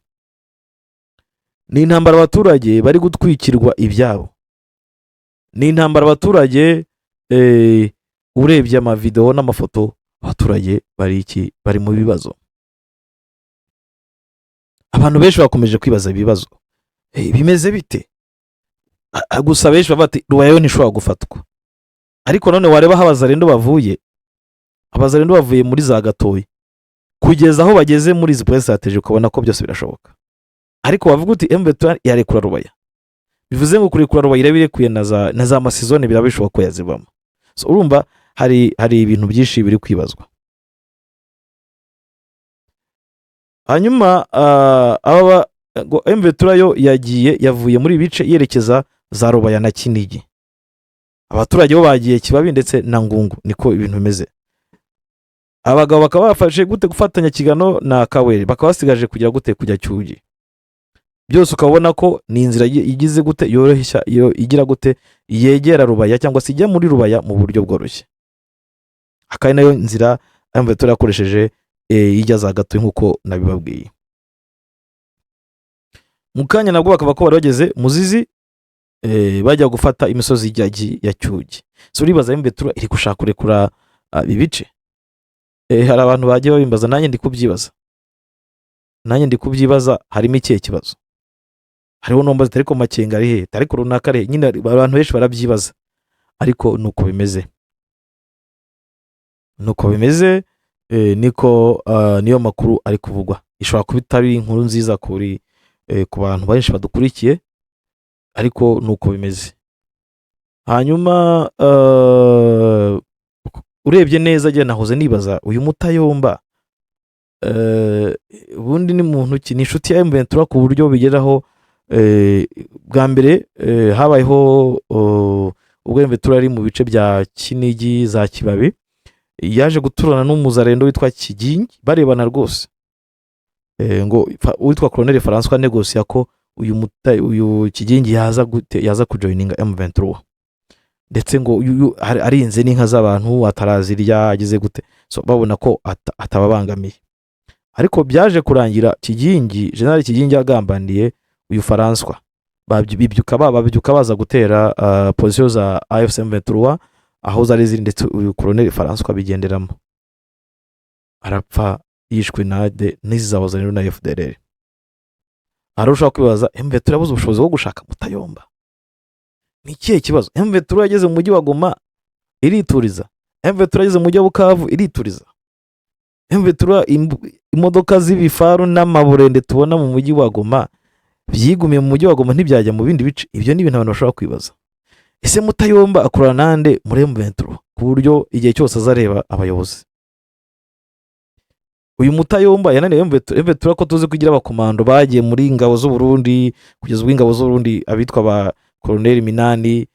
ni intambara abaturage bari gutwikirwa ibyabo, ni intambara abaturage, urebye amavidewo n'amafoto, abaturage bari iki, bari mu bibazo. Abantu benshi bakomeje kwibaza ibibazo: bimeze bite? Gusa benshi bavuga ati: Rubaya yo ntishobora gufatwa. Ariko none wareba aho Abazalendo bavuye, Abazalendo bavuye muri za Gatoyi kugeza aho bageze muri izi point stratégique, ukabona ko byose birashoboka. Ariko wavuga uti: M23 yarekura Rubaya, bivuze ngo kurekura Rubaya iraba irekuye na za Masizone, biraba bishoboka ko yazivamo. So, urumva hari ibintu byinshi biri kwibazwa. Hanyuma aba ngo M23 yo yagiye, yavuye muri ibi bice yerekeza za Rubaya na Kinigi. Abaturage bo bagiye Kibabi ndetse na Ngungu. Niko ibintu bimeze. Abagabo bakaba bafashe gute gufatanya Kigano na Kaweri, bakaba basigaje kujya gute, kujya Cyugi. Byose ukabona ko ni inzira igize gute, yoroshya, yo igira gute, yegera Rubaya cyangwa se ijya muri Rubaya mu buryo bworoshye. Akaba ari nayo nzira M23 yakoresheje. ijya za Gatoyi nk'uko nabibabwiye. Mu kanya nabwo bakaba ko bari bageze Muzizi, bajya gufata imisozi ijya ya Cyugi. So uribaza, M23 iri gushaka kurekura ibi bice? Hari abantu bagiye babimbaza, nanjye ndi kubyibaza, nanjye ndi kubyibaza. Harimo ikihe kibazo? Hariho nomba zitari ko Makenga ari he, ariko runaka ari he? Nyine abantu benshi barabyibaza, ariko nuko bimeze, nuko bimeze. Niko niyo makuru ari kuvugwa. Ishobora kuba itari inkuru nziza ku bantu benshi badukurikiye, ariko nuko bimeze. Hanyuma urebye neza, njye nahoze nibaza uyu Mutayomba, ubundi ni muntu ki? Ni inshuti ya M23 ku buryo bigeraho? Bwa mbere habayeho ubwo M23 ari mu bice bya Kinigi, za Kibabi, yaje guturana n'umuzarendo witwa Kigingi, barebana rwose. Ngo uwitwa Colonel François negosia ko uyu Kigingi yaza gute, yaza kujoininga M23, ndetse ngo uyu arinze n'inka z'abantu atarazirya, ageze gute. So babona ko atababangamiye, ariko byaje kurangira Kigingi, General Kigingi, agambaniye uyu François. Babyuka baza gutera position za AFC M23 aho zari ziri, ndetse uyu Colonel François abigenderamo, arapfa, yishwe nade n'izi za Wazalendo na FDLR. Hari ushobora kwibaza, M23 yabuze ubushobozi bwo gushaka Mutayomba? Ni ikihe kibazo? M23 yageze mu mujyi wa Goma irituriza, M23 yageze mu mujyi wa Bukavu irituriza, M23 imodoka z'ibifaru n'amaburende tubona mu mujyi wa Goma byigumiye mu mujyi wa Goma, ntibyajya mu bindi bice. Ibyo ni ibintu abantu bashobora kwibaza. Ese Mutayomba akorana nande muri M23 ku buryo igihe cyose azareba abayobozi? Uyu Mutayomba yananiwe M23? M23 ko tuzi kugira abakomando bagiye muri ingabo z'u Burundi, kugeza ubwo ingabo z'u Burundi abitwa ba Colonel Minani,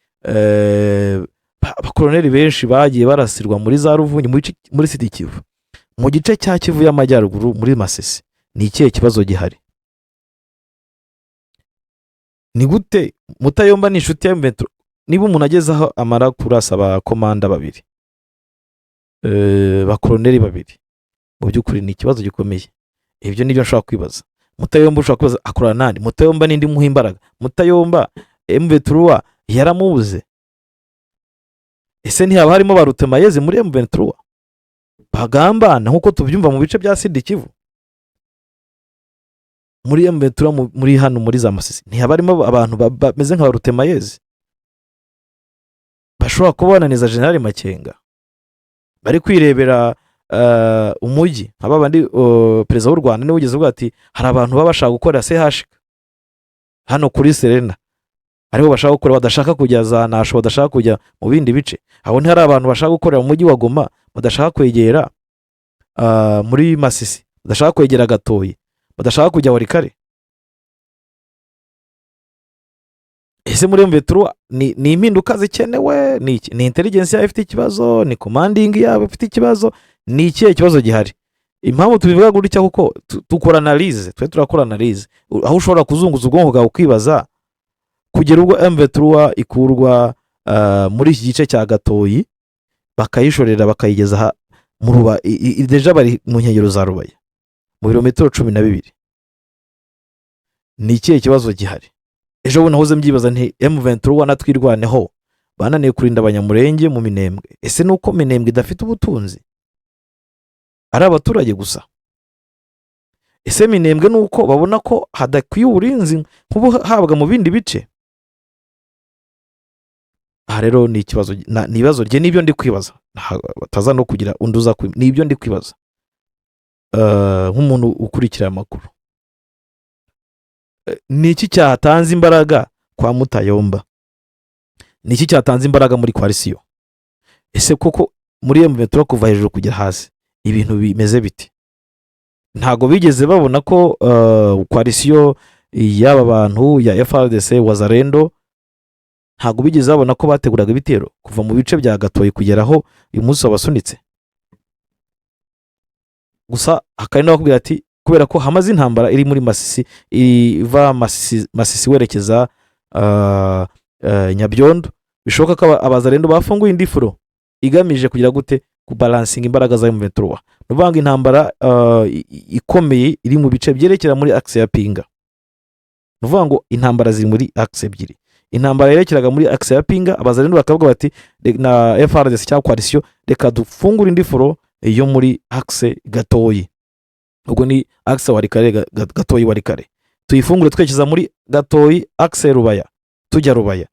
abakoloneli benshi bagiye barasirwa muri za Ruvungi, muri Sud Kivu, mu gice cya Kivu y'Amajyaruguru, muri Masisi. Ni ikihe kibazo gihari? Ni gute Mutayomba ni inshuti ya M23? Niba umuntu ageze aho amara kurasa abakomanda babiri, bakoloneli babiri, mu by'ukuri ni ikibazo gikomeye. Ibyo nibyo nshobora kwibaza. Mutayomba, ushobora kwibaza akorana nande? Mutayomba n'indi muha imbaraga? Mutayomba M23 yaramubuze? Ese ntihaba harimo ba Rutemayeze muri M23 bagambana, nk'uko tubyumva mu bice bya Sud Kivu? Muri M23, muri hano muri za Masisi, ntihaba harimo abantu bameze nka ba Rutemayeze bashobora kuba bananiza General Makenga, bari kwirebera umujyi nka babandi? Perezida w'u Rwanda niwe wigeze uvuga ati hari abantu baba bashaka gukorera CHK hano kuri Serena, ariho bashaka gukora, badashaka kujya za Nasho, badashaka kujya mu bindi bice. Aho ntihari abantu bashaka gukorera mu mujyi wa Goma, badashaka kwegera muri Masisi, badashaka kwegera Gatoyi, badashaka kujya Walikale? Ese muri M23 ni impinduka zikenewe? Ni iki? Ni intelligence yabo ifite ikibazo? Ni commanding yabo ifite ikibazo? Ni ikihe kibazo gihari? Impamvu tubivuga gutya, kuko dukora analyse, twe turakora analyse aho ushobora kuzunguza ubwonko bwawe ukibaza kugera ubwo M23 ikurwa muri iki gice cya Gatoyi, bakayishorera, bakayigeza mu ruba déjà bari mu nkengero za Rubaya, mu birometero 12. Ni ikihe kibazo gihari? Ejo bundi nahoze mbyibaza nti M23 na Twirwaneho bananiye kurinda Abanyamurenge mu Minembwe. Ese ni uko Minembwe idafite ubutunzi, ari abaturage gusa? Ese Minembwe ni uko babona ko hadakwiye uburinzi nk'ubuhabwa mu bindi bice? Aha rero ni ikibazo, ni ibibazo rye, nibyo ndi kwibaza. Bataza no kugira undi uza, ni ibyo ndi kwibaza nk'umuntu ukurikira amakuru. Ni iki cyatanze imbaraga kwa Mutayomba? Ni iki cyatanze imbaraga muri coalition? Ese koko muri M23 kuva hejuru kugera hasi ibintu bimeze biti? Ntabwo bigeze babona ko coalition y'aba bantu ya FARDC, Wazalendo, ntabwo bigeze babona ko bateguraga ibitero kuva mu bice bya Gatoyi kugera aho uyu munsi wabasunitse? Gusa hakaba n'abakubwira ati kubera ko hamaze intambara iri muri Masisi, iva Masisi werekeza Nyabyondo, bishoboka ko abazarendo bafunguye indi front igamije kugira gute? Kubalansinga imbaraga za M23, ni ukuvuga ngo intambara ikomeye iri mu bice byerekera muri axe ya Pinga. Ni ukuvuga ngo intambara ziri muri axe ebyiri. Intambara yerekeraga muri axe ya Pinga, Abazalendo bakavuga bati na FARDC cyangwa coalition, reka dufungure indi front yo muri axe Gatoyi. Ubwo ni axe Walikale, Gatoyi Walikale, tuyifungure twerekeza muri Gatoyi, axe Rubaya, tujya Rubaya.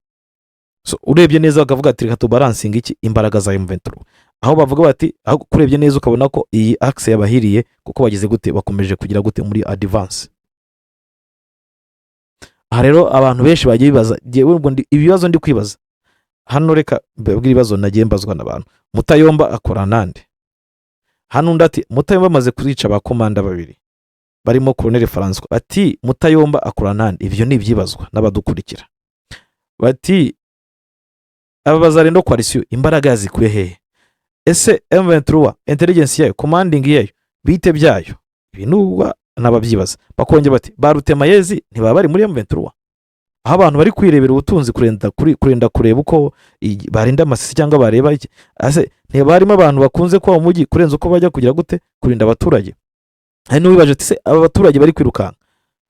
So, urebye neza bakavuga ati reka tubalansinge iki? Imbaraga za M23. Aho bavuga bati, aho kurebye neza ukabona ko iyi axe yabahiriye, kuko bagize gute? Bakomeje kugira gute? Muri advance. Aha rero abantu benshi bagiye bibaza. Jyewe ubwo ibibazo ndi kwibaza hano, reka mbabwire ibibazo nagiye mbazwa n'abantu. Mutayomba akora nande? Hano undi ati Mutayomba amaze kuzica abakomanda babiri barimo Colonel Francois. Ati Mutayomba akora nande? Ibyo ni ibyibazwa n'abadukurikira. Bati aba Bazalendo coalition imbaraga yazikuye hehe? Ese M23 intelligence yayo, commanding yayo, bite byayo? Ibi nubwo n'ababyibaza bakongera bati ba Rutemayezi ntibaba bari muri M23, aho abantu bari kwirebera ubutunzi kurenda kureba uko barinda Masisi cyangwa bareba iki? Ese ntibarimo abantu bakunze kuba mu mujyi kurenza uko bajya kugira gute? Kurinda abaturage. Hari n'uwibaje ati se aba baturage bari kwirukanka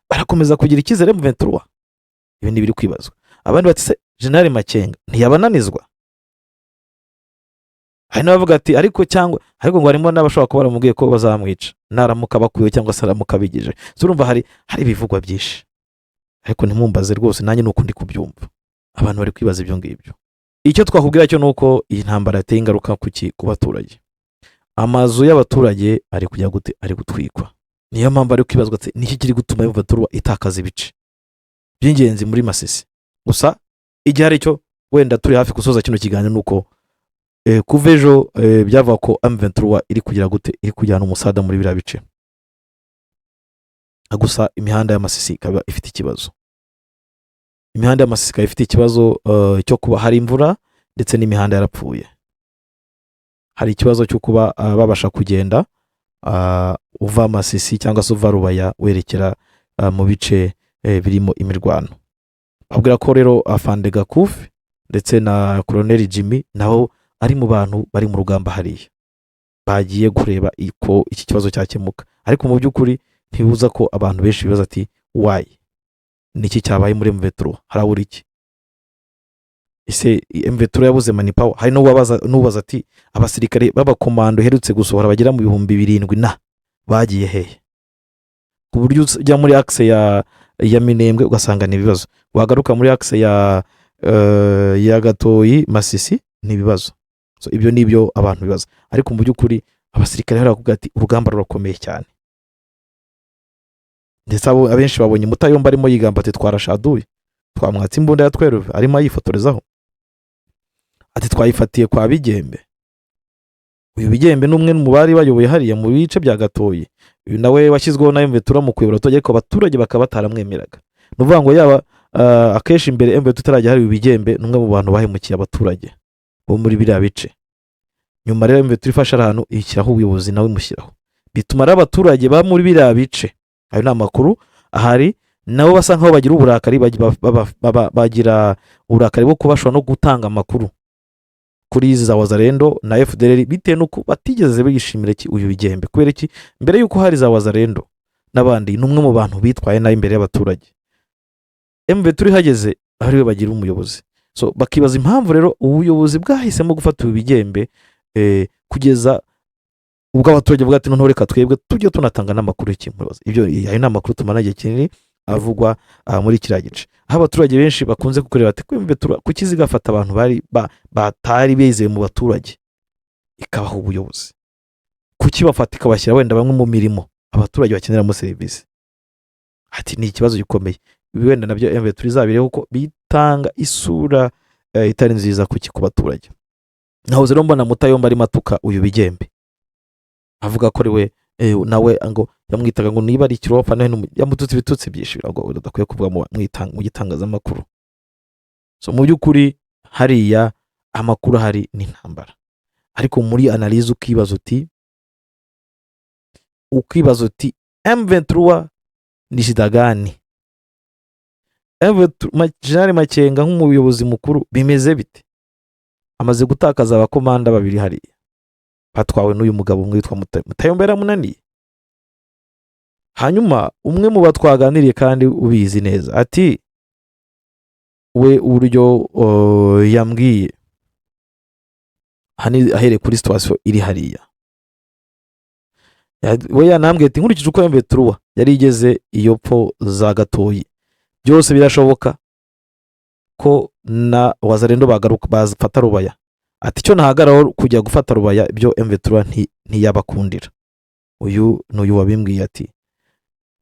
barakomeza kugira icyizere M23? Ibi ni ibiri kwibazwa. Abandi bati se General Makenga ntiyabananizwa? Hari n'abavuga ati ariko cyangwa ariko ngo harimo n'abashobora kuba baramubwiye ko bazamwica naramuka bakuyeho cyangwa se aramuka abigije. So urumva hari ibivugwa byinshi, ariko ntimumbaze rwose, nanjye ni uko ndi kubyumva. Abantu bari kwibaza ibyo ngibyo. Icyo twakubwira cyo ni uko iyi ntambara yateye ingaruka ku baturage. Amazu y'abaturage ari kujya gute? Ari gutwikwa. Niyo mpamvu ari kwibazwa ati niki kiri gutuma M23 itakaza ibice by'ingenzi muri Masisi? Gusa igihe ari cyo, wenda turi hafi gusoza kino kiganiro, ni uko kuva ejo byavuga ko M23 iri kugira gute? Iri kujyana umusada muri biriya bice. Gusa imihanda ya Masisi ikaba ifite ikibazo. Imihanda ya Masisi ikaba ifite ikibazo cyo kuba hari imvura ndetse n'imihanda yarapfuye. Hari ikibazo cyo kuba babasha kugenda uva Masisi cyangwa se uva Rubaya werekera mu bice birimo imirwano. Babwira ko rero afande Gakufi ndetse na Colonel Jimmy nabo ari mu bantu bari mu rugamba hariya, bagiye kureba ko iki kibazo cyakemuka. Ariko mu by'ukuri ntibuza ko abantu benshi bibaza ati why? Niki cyabaye muri M23? Harabura iki? Ese M23 yabuze manpower? Hari n'ubaza ati abasirikare b'abakomando iherutse gusohora bagera mu 7000 na bagiye hehe? Ku buryo ujya muri axe ya Minembwe ugasanga ni ibibazo, wagaruka muri axe ya Gatoyi Masisi ni ibibazo. So ibyo ni ibyo abantu bibaza. Ariko mu by'ukuri abasirikare bari bakubwira ati urugamba rurakomeye cyane. Ndetse abo abenshi babonye Mutayomba arimo yigamba ati twarashaduye, twamwatse imbunda ya 12, arimo ayifotorezaho, ati twayifatiye kwa Bigembe. Uyu Bigembe ni umwe mu bari bayoboye hariya mu bice bya Gatoyi. Uyu nawe washyizweho na M23 mu kuyobora abaturage, ariko abaturage bakaba bataramwemeraga. Ni ukuvuga ngo yaba akenshi imbere M23 itarajya hari, uyu Bigembe ni umwe mu bantu bahemukiye abaturage bo muri biriya bice. Nyuma rero M23 ifashe ahantu ishyiraho ubuyobozi, nawe imushyiraho, bituma rero abaturage ba muri biriya bice, ayo ni amakuru ahari, nabo basa nkaho bagira uburakari, bagira uburakari bwo kuba bashobora no gutanga amakuru kuri izi za Wazalendo na FDLR, bitewe n'uko batigeze bishimira iki? Uyu Bigembe. Kubera iki? Mbere y'uko hari za Wazalendo n'abandi, ni umwe mu bantu bitwaye nabi imbere y'abaturage. M23 ihageze ariwe bagira umuyobozi. So bakibaza impamvu rero ubuyobozi bwahisemo gufata uyu Bigembe, kugeza ubwo abaturage bavuga ati noneho reka twebwe tujye tunatanga n'amakuru y'ikimuyobozi. Ibyo ayo ni amakuru tumara igihe kinini avugwa muri kiriya gice, aho abaturage benshi bakunze kukureba ati kuki zigafata abantu bari batari bizeye mu baturage ikabaha ubuyobozi? Kuki bafata ikabashyira wenda bamwe mu mirimo abaturage bakeneramo serivisi? Ati ni ikibazo gikomeye. Ibi wenda nabyo M23 izabirebe, kuko bitanga isura itari nziza kuki? Ku baturage. Nahoze rero mbona Mutayomba arimo atuka uyu Bigembe, avuga ko ari we nawe ngo yamwitaga ngo niba ari ikirofa, nawe yamututse ibitutsi byinshi ngo udakwiye kuvuga mu gitangazamakuru. So mu by'ukuri hariya amakuru ahari ni intambara. Ariko muri analyse ukibaza uti M23 ni shida gani? M23, General Makenga nk'umuyobozi mukuru bimeze bite? Amaze gutakaza abakomanda babiri hariya. Batwawe n'uyu mugabo umwe witwa Mutayomba, yaramunaniye. Hanyuma umwe mu batwaganiriye kandi ubizi neza ati we uburyo yambwiye hani ahereye kuri situation iri hariya, we yanambwiye ati nkurikije uko M23 yari igeze iyo pfo za Gatoyi, byose birashoboka ko na Wazalendo bagaruka bafata Rubaya. Ati icyo nahagaraho kujya gufata Rubaya, ibyo M23 ntiyabakundira. Uyu ni uyu wabimbwiye, ati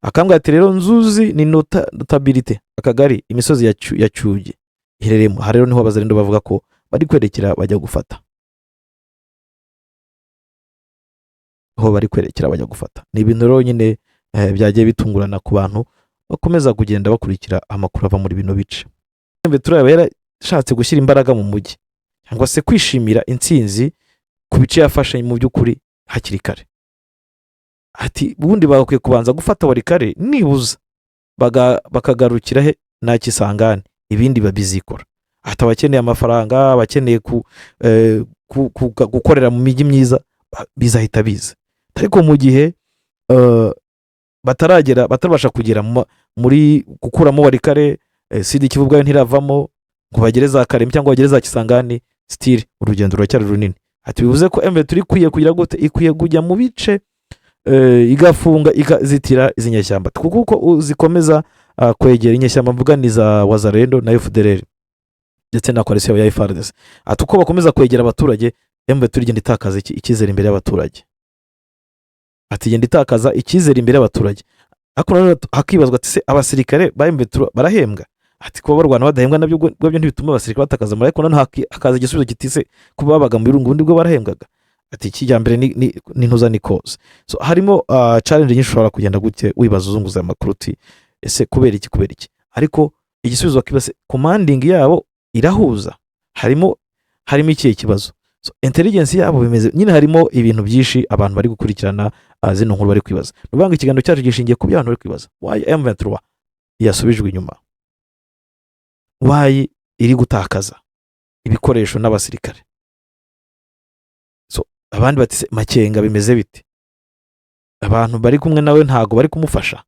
akambwira ati rero Nzuzi ni notabilité akagari imisozi ya Cyuge iherereyemo. Aha rero niho Abazalendo bavuga ko bari kwerekera bajya gufata, aho bari kwerekera bajya gufata. Ni ibintu rero nyine byagiye bitungurana ku bantu bakomeza kugenda bakurikira amakuru ava muri bino bice. M23 yaba yarashatse gushyira imbaraga mu mujyi cyangwa se kwishimira intsinzi ku bice yafashe mu by'ukuri hakiri kare. Ati ubundi bagakwiye kubanza gufata Walikale nibuza bakagarukira he na Kisangani, ibindi babizikora. Ati abakeneye amafaranga, abakeneye gukorera mu mijyi myiza bizahita biza. Ariko mu gihe bataragera, batarabasha kugera muri gukuramo Walikale, Sud Kivu ubwayo ntiravamo ngo bagere za Karemi cyangwa bagere za Kisangani, still urugendo ruracyari runini. Ati bivuze ko M23 ikwiye kugira gute? Ikwiye kujya mu bice, igafunga, ikazitira izi nyeshyamba, kuko uko zikomeza kwegera inyeshyamba, mvuga ni za Wazalendo na FDLR ndetse na coalition ya FARDC, ati uko bakomeza kwegera abaturage, M23 igenda itakaza icyizere imbere y'abaturage. Ati igenda itakaza icyizere imbere y'abaturage. Ariko nanone hakibazwa ati se abasirikare ba M23 barahembwa? Ati kuba barwana badahembwa nabyo ubwabyo ntibituma abasirikare batakaza morale? Ariko nanone hakaza igisubizo kiti se kuba babaga mu birungu ubundi bwo barahembwaga? Ati ikijyambere ni ntuza ni koze. So harimo challenge nyinshi ushobora kugenda gute wibaza, uzunguza amakuru uti ese kubera iki, kubera iki? Ariko igisubizo bakibaza, commanding yabo irahuza, harimo ikihe kibazo? So intelligence yabo bimeze nyine, harimo ibintu byinshi abantu bari gukurikirana zino nkuru bari kwibaza. Ni ukuvuga ngo ikiganiro cyacu gishingiye ku byo abantu bari kwibaza: why M23 yasubijwe inyuma? Why iri gutakaza ibikoresho n'abasirikare? So abandi bati se Makenga bimeze bite? Abantu bari kumwe nawe ntago bari kumufasha.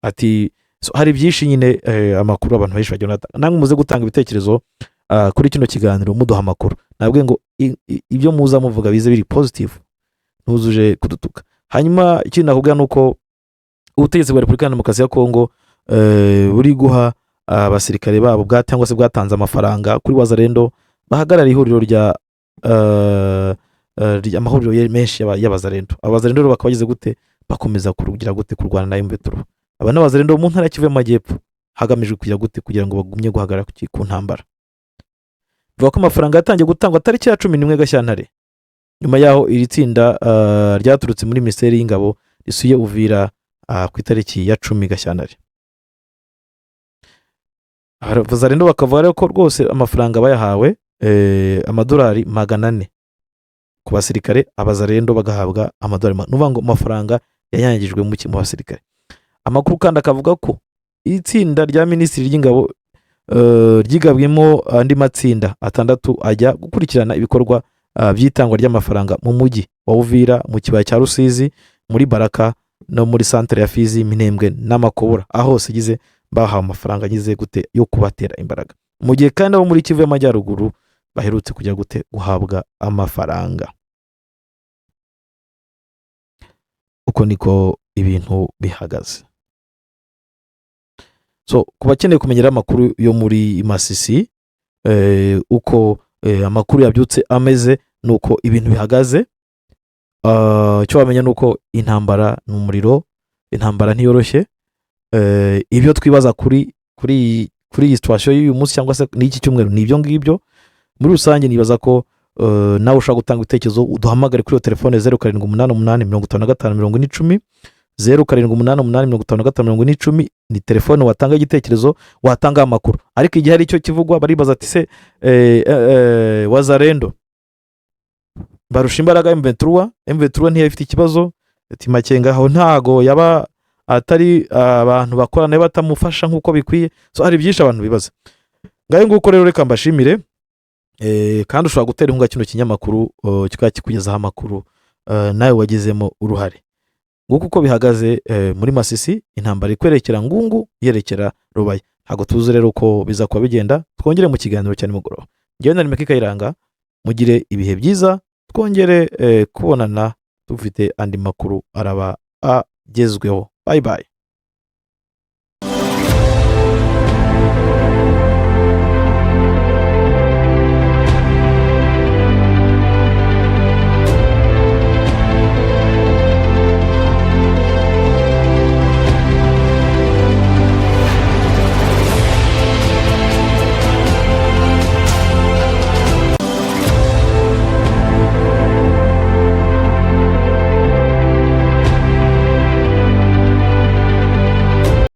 Ati so hari byinshi nyine, amakuru abantu benshi bagenda batanga. Namwe muze gutanga ibitekerezo kuri kino kiganiro, muduha amakuru. Nabwiye ngo ibyo muza muvuga bize biri positive, ntuzuje kudutuka. Hanyuma ikindi nakubwira ni uko ubutegetsi bwa Repubulika ya Demokarasi ya Kongo buri guha abasirikare babo bwa cyangwa se bwatanze amafaranga kuri Wazalendo bahagarariye ihuriro rya amahuriro menshi y'Abazalendo. Abazalendo rero bakaba bageze gute, bakomeza kugira gute, kurwana na M23. Aba ni Abazalendo mu ntara ya Kivu y'Amajyepfo, hagamijwe kugira gute? Kugira ngo bagumye guhagarara ku ntambara. Bivuga ko amafaranga yatangiye gutangwa tariki ya 11 Gashyantare, nyuma y'aho iri tsinda ryaturutse muri Minisiteri y'Ingabo risuye Uvira ku itariki ya 10 Gashyantare. Abazalendo bakavuga rero ko rwose amafaranga bayahawe, amadolari 400 ku basirikare, Abazalendo bagahabwa amadolari ni ukuvuga ngo amafaranga yanyanyagijwe mu basirikare. Amakuru kandi akavuga ko itsinda rya Minisitiri ry'Ingabo ryigabwemo andi matsinda atandatu ajya gukurikirana ibikorwa by'itangwa ry'amafaranga mu mujyi wa Uvira, mu kibaya cya Rusizi, muri Baraka no muri santere ya Fizi, Minembwe n'Amakobora, aho hose igize bahawe amafaranga agize gute yo kubatera imbaraga. Mu gihe kandi abo muri Kivu y'Amajyaruguru baherutse kujya gute, guhabwa amafaranga. Uko niko ibintu bihagaze. So ku bakeneye kumenyera amakuru yo muri Masisi, uko amakuru yabyutse ameze nuko ibintu bihagaze, icyo wamenya ni uko intambara ni umuriro, intambara ntiyoroshye. Ibyo twibaza kuri iyi situation y'uyu munsi cyangwa se n'iki cyumweru ni ibyo ngibyo muri rusange. Nibaza ko nawe ushobora gutanga ibitekerezo, uduhamagare kuri iyo telefone 0788554010, 0788554010 ni telefone watanga igitekerezo, watanga amakuru. Ariko igihe hari icyo kivugwa, baribaza ati se Wazalendo barusha imbaraga M23? M23 ntiyafite ikibazo? Ati Makenga aho ntago yaba atari abantu bakorana batamufasha nk'uko bikwiye? So hari byinshi abantu bibaza. Ngayo nguko rero, reka mbashimire. Kandi ushobora gutera inkunga kino kinyamakuru, kikaba kikugezaho amakuru. nawe wagizemo uruhare. Nguko uko bihagaze muri Masisi, intambara ikwerekera Ngungu, yerekera Rubaya. Ntabwo tuzi rero uko biza kuba bigenda. Twongere mu kiganiro cya nimugoroba. Ngewe na Rimeke Kayiranga, mugire ibihe byiza, twongere kubonana dufite andi makuru araba agezweho. Bye bye.